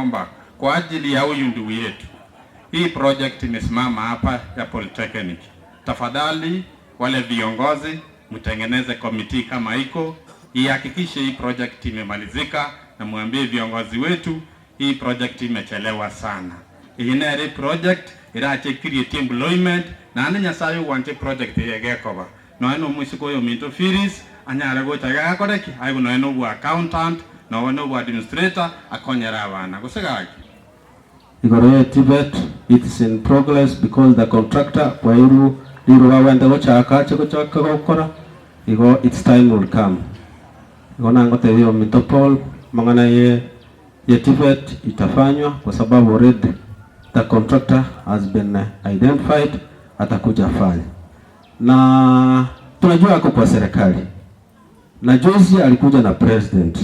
Omba kwa ajili ya huyu ndugu yetu. Hii project imesimama hapa ya Polytechnic. Tafadhali wale viongozi mtengeneze committee kama iko, ihakikishe hii project imemalizika, na mwambie viongozi wetu hii project imechelewa sana. Iyi nere project irache create employment naende Nyasaye ogwancha project eye gekoba nonya na omoiseke oyo ominto Phyllis anyare gocha iga agakore ki? Aigwe nonya na obwa accountant nonya na obwa administrator akonyere abana gose gaki. Igoro ye TVET, it's in progress because the contractor bwairwe riroba agwente gochaka ache gochaka gokora, igo its time will come. Igo nangotebia ominto Paul, amang'ana ye ye TVET itafanywa kwa sababu already the contractor has been identified, atakuja afanye. Na tunajua ako kwa serikali na juzi alikuja na president.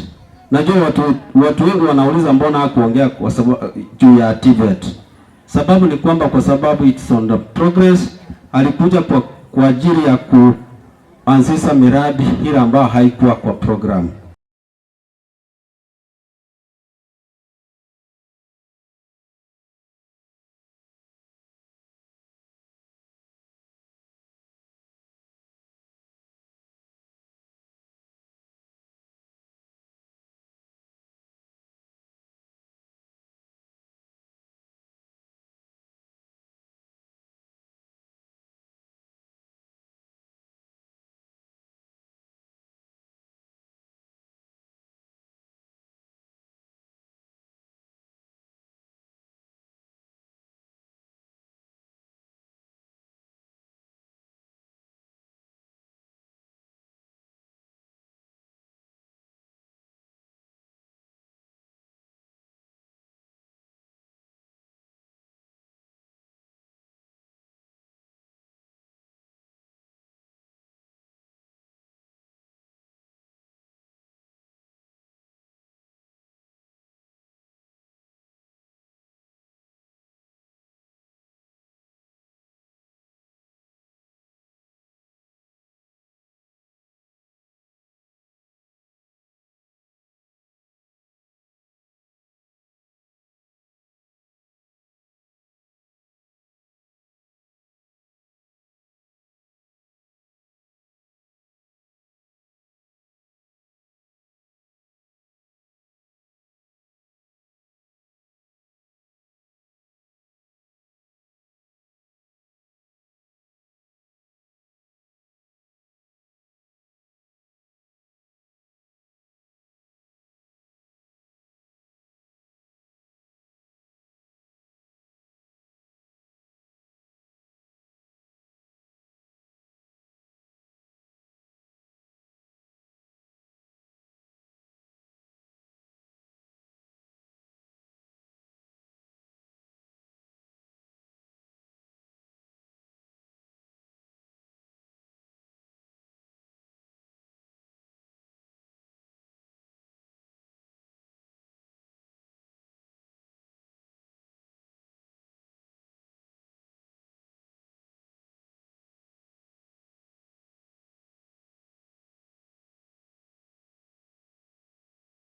Najua watu wengi wanauliza mbona hakuongea kwa sababu juu ya TVET. Sababu ni kwamba kwa sababu it's on the progress, alikuja kwa ajili ya kuanzisha miradi ile ambayo haikuwa kwa program.